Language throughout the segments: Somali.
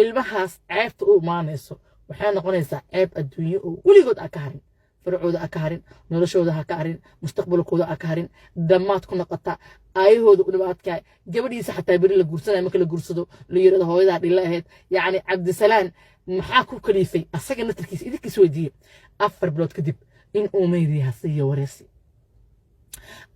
Ilmahaas ceebta u imaanayso waxay noqonaysaa ceeb adduunyo oo weligood aa ka harin, faracooda ha ka harin, noloshooda ha ka harin, mustaqbalkooda ha ka harin. Dhammaad ku noqota aayahooda u dhibaadkaa. Gabadhiisa xataa beri la guursanaya, marka la guursado la yirahdo hooyadaa dhilla ahayd. Yacni Cabdisalaan maxaa ku kaliifay asaga naftarkiisa, idinkiis weydiiye, 4 bilood kadib in uu meediyaha siiyo wareysi?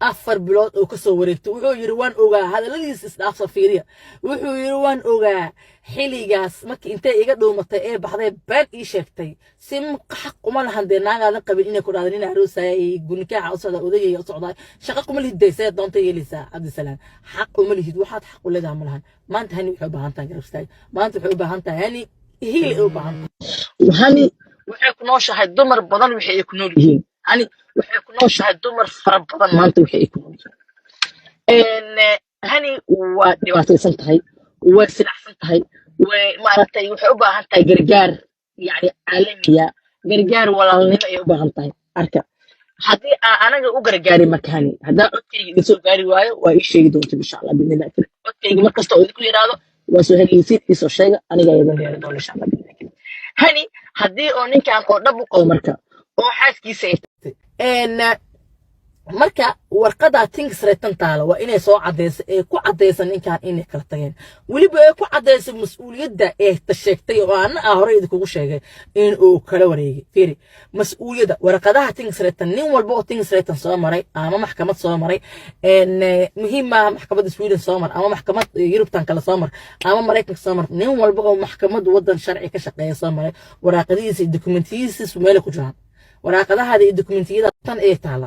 4 bilood oo kasoo wareegto wuxuu yidhi waan ogaa. Hadalladiisa isdhaafsa, fiiriya. Wuxuu yidhi waan ogaa xilligaas markii intay iga dhuumatay ee baxday, been ii sheegtay. Si xaq uma lahan dee naagaadan qabin inay ku dhahda nin aroosaya iyo gunikaaxa u socda, odayaya u socdaa. Shaqa kuma lihid dee, see doonta yeelaysaa? Cabdisalaan, xaq uma lihid. Waxaad xaq u leedaha ma lahan. Maanta Hani waxay u baahan tahay garab istaag. Maanta waxay u baahan tahay Hani hiil ay u baahan tahay. Hani waxay ku nooshahay dumar badan waxay ay ku nool yihiin. Hani waxay ku nooshahay dumar fara badan maanta waxay ay ku nool yihiin. Hani waa dhibaataysan tahay, way silacsan tahay, way maaragtay, waxay u baahan tahay gargaar, yani caalamiya, gargaar walaalnimo ay u baahan tahay. Arka, haddii aan anaga u gargaari marka Hani, haddaa codkayga idin soo gaari waayo, waa ii sheegi doonta insha Allah biidnillah. Codkayga mar kasta oo idinku yidhaahdo waa soo helaysiin, iisoo sheega, aniga idin yeeri doona insha Allah biidnillah. Hani haddii oo ninkan oo dhab u qabo marka oo xaaskiisa ay tagtay, marka warqada tingsrätten taala waa inay soo cadeyso, ee ku cadeysa ninkan inay kala tageen, weliba ee ku cadeyso mas-uuliyadda ee ta sheegtay oo ana ah hore idinkugu sheegay in uu kala wareegay. Fiiri, mas-uuliyadda warqadaha tingsrätten, nin walba oo tingsrätten soo maray ama maxkamad soo maray, muhiim maaha maxkamadda Sweden soo mar ama maxkamad Yurubtan kale soo mar ama Maraykanka soo mar, nin walba oo maxkamad wadan sharci ka shaqeeya soo maray, waraaqadihiisa iyo dokumentiyadiisa meelay ku jiraan. Waraaqadahaada iyo dokumentiyada tan ee taala.